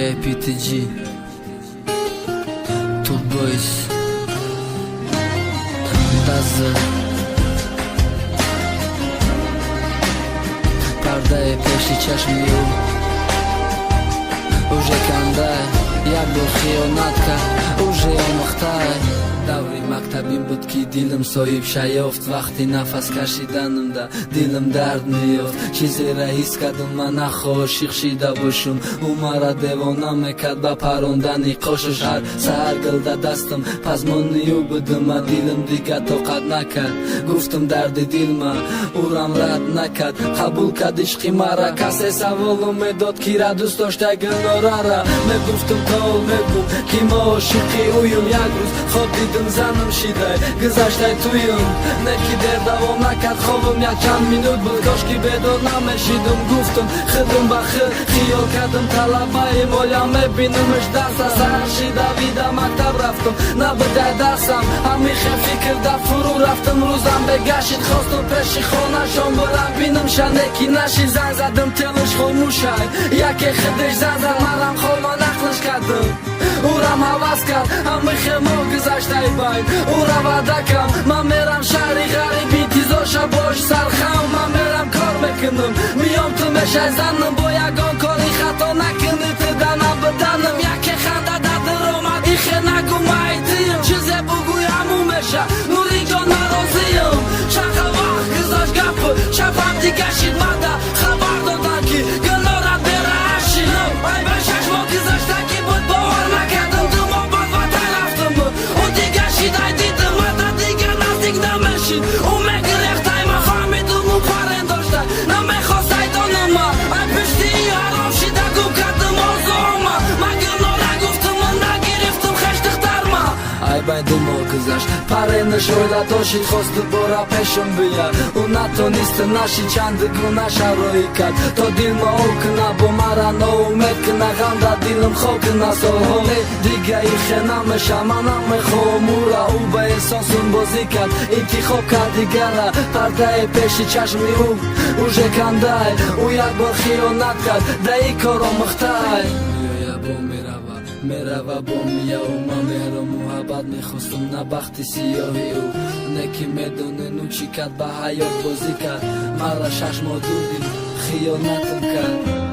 JPTG Two Boys Даза. Пардаи пеши чашми ӯ уже кандай. Як бор хиёнат кард, уже омӯхтай. Даври мактабим буд, ки дилам соҳиб шаёфт. Вақти нафас кашиданамда дилам дард меёфт. Чизеро ҳис кардам ман, нахоҳ ошиқ шида бошум. Ӯ мара девона мекард ба парондани қошаш. Ҳар саҳар гул да дастам, пазмони ӯ будам ма. Дилам дига тоқат накард, гуфтам дарди дилма. Ӯрам рад накард, қабул кард ишқи мара. Касе саволум медод, кира дӯст доштай, Гулнорара мегуфтам. То мегум, ки мо ошиқи ӯюм. Як рӯз хоб дидим, занам шидай, гузаштай туюм. Не ки дер давом накард хобам, як чанд минут буд. Кошки бедор намешидум, гуфтам худам ба худ. Хиёл кардам, талабаи молям, мебинамш дарса. Саҳар шида вида мактаб рафтам, набудай дарсам. Ҳамихе фикр да фурӯ рафтам. Рӯзам бегашид, хостум пеши хонашон бурам, бинамша, не ки нашид. Занг задам, телаш хомӯшай. Яке худаш занг зад, марам хома нақлш кардам, ӯрам ҳавас кард. Ҳамихе моҳ гузаштай байн. Ӯра ваъда кам, ман мерам шаҳри ғариб, интизорша бош сархам. Ман мерам, кор мекунам, миём, ту мешай занам. Бо ягон кори хато накунӣ ту дана биданам. Яке ханда дар омад, ихе нагу, майтием. Чизе бугӯй, ҳамун меша. Нуриҷон, нарозием. Чақа вақт гузашт, гапу чапам дига шид. Мада хабар додан, ки Гулнора берааши. Ай ба 6 моҳ гузашта ки буд, бовар накардам. 2 моҳ баъд ватан рафтам, ӯ дига шид. Ай дидам, мада дига наздик намешид, ӯ мегирехтай. Ма фаҳмидум, ӯ парен дошта, намехост айдонама. Ай пишти ҳаром шида гум кардам орзуома. Ма Гулнора гуфтам, нагирифтам хеш духтарма. Ай бай 2 моҳ гузашт, паренаш оила дошид. Хост дубора пешам бия, ӯ натонист, нашид. Чанд гуна шароит кард, то дилма об куна, бо мара ноумед куна, ғам дар дилам хоб куна. Солҳо дига ихе намеша, ман намехоҳам ӯра. Ӯ ба эҳсосум бозӣ кард, интихоб кард дигара. Пардаи пеши чашми ӯ уже кандай. Ӯ як бор хиёнат кард, даи кор омӯхтай. Меоя, бо мерава, мерава, бо мияу. Ман меҳру муҳаббат мехостум, на бахти сиёҳи ӯ. Не ки медонен, ӯ чӣ кард, ба ҳаёт бозӣ кард. Мара 6 моҳ дур дид, хиёнатам кард.